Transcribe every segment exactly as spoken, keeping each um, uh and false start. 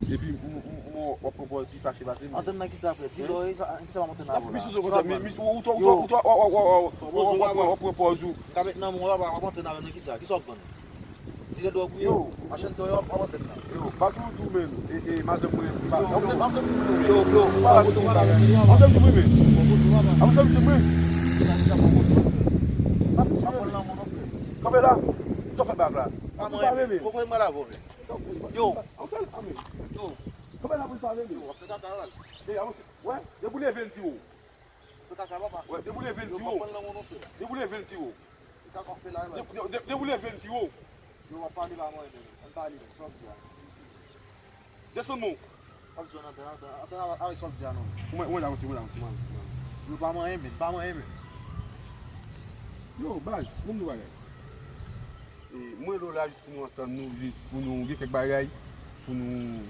Epi m, m, m, m, w ap pran pòz pi fache pase m. Antann nan kisa, frè? Di lò, e sa, kisa w ap antann avè w la? Sa ap fè misye sou konsa, men, men, ou, ou, ou, ou, w ap pran pòz ou. M ka met nan men w la, w ap pran pòz ou. M ka met nan men w la, w ap antann avè m nan kisa? Kisa w ap vann? Dilè dwòg ou ye, machann dwòg yo, w ap antann nan. Yo, pa tou tou, men, e, e, madanm mwen, pa, yo, yo, yo, yo, yo, pa la tou bagay. Antann di mwen, men. Antann di mwen. Kanpe la, sa fè bak la. Pa mwen, men. Yo. Yo. Kanpe la pou l pale, men. Yo, w ap fè kaka, baz. E, avanse. Wè, depi w leve l, di wo. Fè kaka, papa. Wè, depi w leve l, di wo. Yo, pa pran nan men w non, frè. Depi w leve l, di wo. Fè kaka w fè la, baz. De, de, de, depi w leve l, di wo. Yo, w ap pale pa mwen, men. Ann pale, men. Sa w ap di a? Desann non. W ap di ann antann, antann, antann avèk sa w ap di a, non. Mwen, mwen la, mwen, mwen la, mwen, mwen. Yo, pa manyen, men. Pa manyen, men. Yo, baz, bon nou bagay. E, mwen rele w la jis pou nou antann nou, jis pou nou gen kèk bagay, pou nou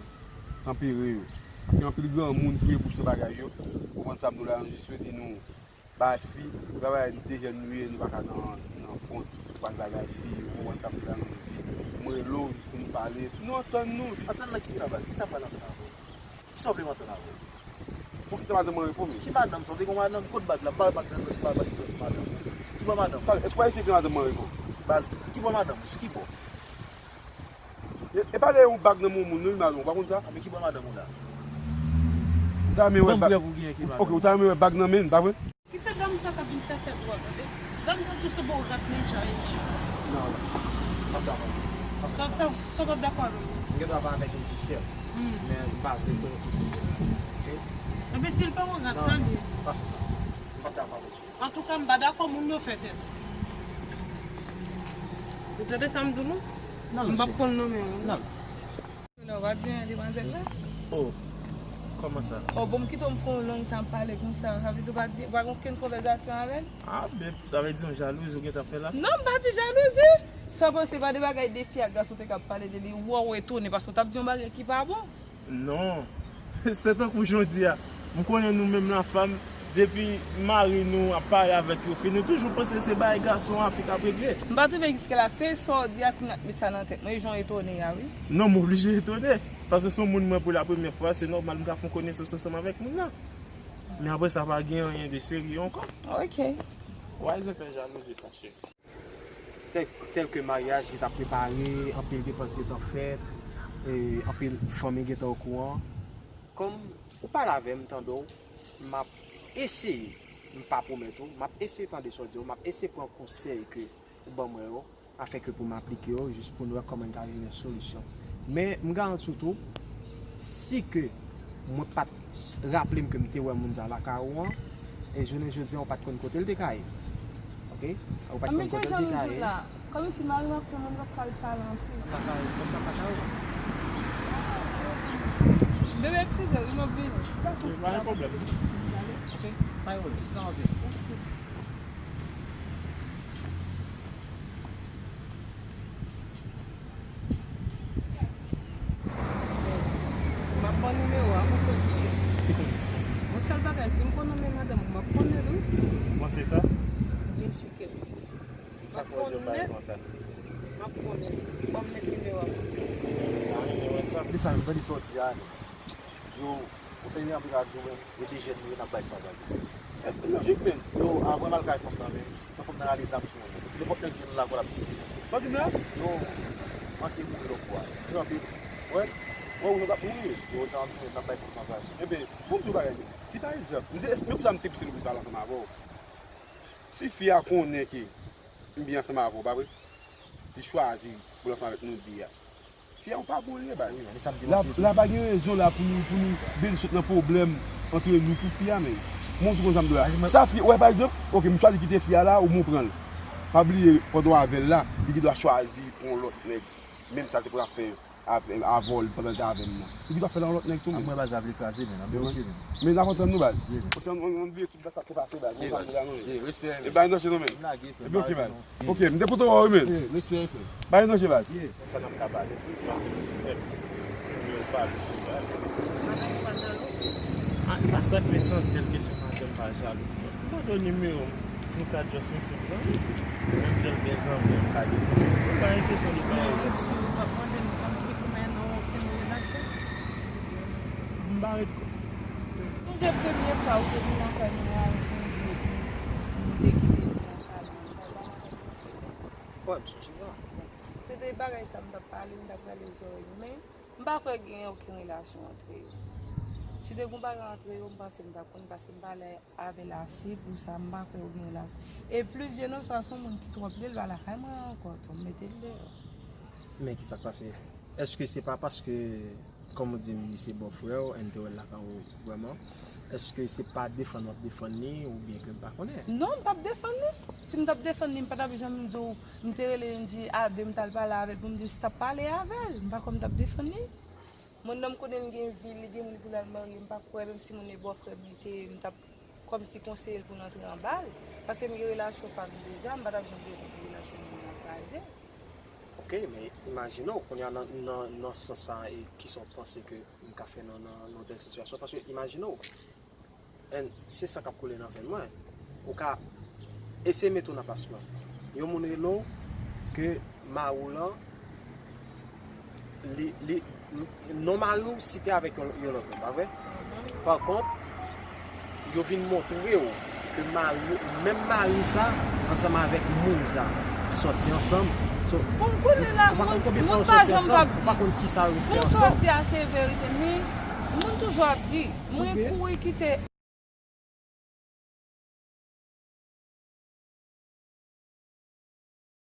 tanpere yo. Paske anpil granmoun fouye bouch nan bagay yo. Ou konprann sa m di w la, nou jis swete nou bay fi, travay nou de jèn nou ye, nou pa ka nan, nan kont, pou al bagay fi, ou konprann sa m di w la, nou di, mwen rele w jis pou nou pale, pou nou antann nou. Antann nan kisa, baz? Kisa pral antann avè w? Kisa w vle m antann avè w? Poukisa madanm mwen reponn ou? Ki madanm sa? W te gon madanm? Kot bag la? M pa wè bag nan men w, m pa wè bag nan madanm. Ki bò madanm? Talè, èske w pa eseye fè madanm mwen reponn? Baz, ki bò madanm ou? Sou ki bò? E, e pa de yon bag nan men yon moun, non, madanm, ou pa konn sa? A, men ki bò madanm ou la? Ou ta renmen wè bag. Ban m prèv ou genyen ki madanm. Ok, ou ta renmen wè bag nan men, pa vre? Kite dam sa k ap vin fè tèt dwòl, tande. Dam sa tou se bon rat menm jan e. Non, non. M p ap dakò. M p ap fè sa. Sa, sa, sa w p ap dakò avè m? M gen dwa pa avèk yon ti sè. Hmm. Men m pa vle pou nou kite l la. Ok? Enben, si l pa yon rat, tande. Non, non, pa fè sa. M p ap dakò avèk ou. Antouka, m pa dakò moun yo fè tèt. Ou tande sa m di w, non? Non, non, cheri. M p ap konn nonmen w, non. Non, non. Lè w pa di anyen demwazèl la? Oh, kòman sa? Oh, bon, m kite w, m fè w lontan ap pale konsa. Sa vle di w pa di, w pa gen okenn konvèzasyon avè l? Ah, beb, sa vle di yon jalouzi w gentan fè la? Non, m pa di jalouzi. Sa panse pa de bagay de fi ak gason te ka ap pale de li. Wè, w etone paske w t ap di yon bagay ki pa bon. Non. Se tankou jan w di a. M konnen nou menm lafanm, depi mari nou ap pale avèk yon fi, nou toujou panse se bagay gason an fi k ap regle. M pa twouve jiskela, se sa w di a kounye a k met sa nan tèt mwen, e jan w etone a, wi. Non, m oblije etone. Paske se yon moun mwen pou la premyè fwa, se nòmal m ka fè yon konesans ansanm avèk moun nan. Men apre sa, pa gen anyen de serye ankò. Ok. Why is it fè jalouzi sa, cheri? Tèl, tèl ke maryaj gentan prepare, anpil depans gentan fèt, e, anpil fanmi gentan okouran. Kòm ou pale avè m, m tande w, m ap eseye, m pa pwomèt ou, m ap eseye tande sa w di yo, m ap eseye pran konsèy ke ou ban mwen yo, afin ke pou m aplike yo, jis pou n wè kòman n ka jwenn yon solisyon. Men, m garanti w tou, si ke mwen pa t raple m ke m te wè moun sa lakay ou an, e jounen jodi a, ou pa t konn kote l te ka ye. Ok? Ou pa t konn kote l te ka ye. Kòmsi mari m ap tann mwen, m p ap ka ret pale anpil. Bebe, eskize, wi, m ap vini. Ok, pa gen pwoblèm. Ok, pa gen pwoblèm, si sa w anvi. M ap ban nimewo a pou kondisyon. Ki kondisyon? Yon sèl bagay, si m konn nonmen madanm ou, m ap konnen l, wi. Ou panse sa? Byen sike. Sa k fè w di yon bagay konsa? M ap konnen. Ban m met nimewo a pou ou. Tande sa, m tande sa w di a. Yo, konsèy li an, m ka di w menm, yo de jèn nou ye, n ap bay sa vag. E, lojik, men. Yo, avan m al kay fanm nan, men, fò fanm nan rale zam sou mwen, men. Si nenpòt nèg jwenn lakòl ap tire. Sa w di m la? Yo, manke mouri lòt bò a. Yo, anpil. Wè, wè, ou jan k ap mouri. Yo, sa m di w, n ap bay fanm nan vag. Enben, bon, m di w bagay, men. Si pa egzanp, m te, men pou sa m te pise legliz pale ansanm avè w. Si fi a konnen ke m byen ansanm avè w, pa vre? Li chwazi pou l ansanm avèk nou de a. Fi a, ou pa bon, li, baz. Wi, men sa m te panse tou. La, la pa gen rezon la pou nou, pou nou bezwen sot nan pwoblèm antre nou pou fi a, men. Mwen, ou konn sa m di w la. Sa fi, wè, pa egzanp, ok, m chwazi kite fi a la, ou mwen pran l. Pa bliye, pandan w avè l la, li gen dwa chwazi pran yon lòt nèg. Menm sa l te pral fè avè, avè w pandan l te avè m nan. Li gen dwa fè l a yon lòt nèg tou, men. Mwen, baz, la vle kraze, men, anben, ok, men. Men n ap antann nou, baz. Wi, men. Antann nou, nou vle tout bagay sa k pase, baz. Wi, baz. Wi, respè. E bay nan je nou, men. M lage, frè. Epi, ok, baz. Ok, m te kontan wè w, wi, men. Wi, respè, frè. Bay nan je, baz. Wi. Sa n ap ka pale, wi, paske m sispèk. Yo pa vle pale. Madanm ou pa jalou? Ah, e pa sa k esansyèl, kesyon madanm pa jalou. Bon, se pa do nimewo m. Nou ka just yon senp zanmi. Menm jan l gen zanmi, m ka gen zanmi. Se pa yon kesyon de pa yon lòt. Non, cheri, w ap mande m kòmsi pou mwen nan okenn relasyon. M pa ret kò. Sonje premye fwa ou te vin lakay mwen avèk yon vye fi, ou te kite li nan salon an, m pa ba madanm nan pwoblèm. Wè, m sonje sa. Se te bagay sa m t ap pale, m t ap rale zòrèy nou, men m pa kwè gen okenn relasyon antre yo. Si te gen bagay antre yo, m panse m t ap konn paske m pale avè l ase pou sa, m pa kwè yo gen relasyon. E plis, Jeno sa se yon moun ki twòp li, l pa lakay mwen ankò tou, m mete l deyò. Men ki sa k pase? Èske se pa paske, kòm ou di m, li se bòfrè w, and te wè l lakay ou vrèman? Èske se pa defann w ap defann li, oubyen ke m pa konnen? Non, m p ap defann li. Si m t ap defann li, m pa t ap janm di w, m te rele Angie a de, m t al pale avè l pou m di si t ap pale avè l. M pa kwè m t ap defann li. Mwen, nan m konnen l gen vi, li gen moun pou l al marye, m pa kwè, menm si moun e bòfrè m, li te, m t ap kòmsi konseye l pou l antre anba l. Paske m gen relasyon pa m deja, m pa t ap janm bezwen pou relasyon moun nan kraze. Ok, men imajine w, kounye a nan, nan, nan sans sa, e kisa w panse ke m ka fè nan, nan, nan tèl sitiyasyon? Paske imajine w, and se san k ap koule nan venn mwen. Ou ka eseye mete w nan plas mwen. Yon moun rele w ke mari w lan, li, li, non mari w site avèk yon, yon lòt moun, pa vre? Pa kont, yo vin montre w ke mari, menm mari sa, ansanm avèk moun sa, sòti ansanm. So, Bon, konnen la, ou pa konn moun, konbyen fwa moun yo pa sòti janm ansanm, p ap ou pa di. Konn kisa yo fè Moun ansanm. Sòti a se verite, men moun toujou ap di, mwen Konbyen? Kouri kite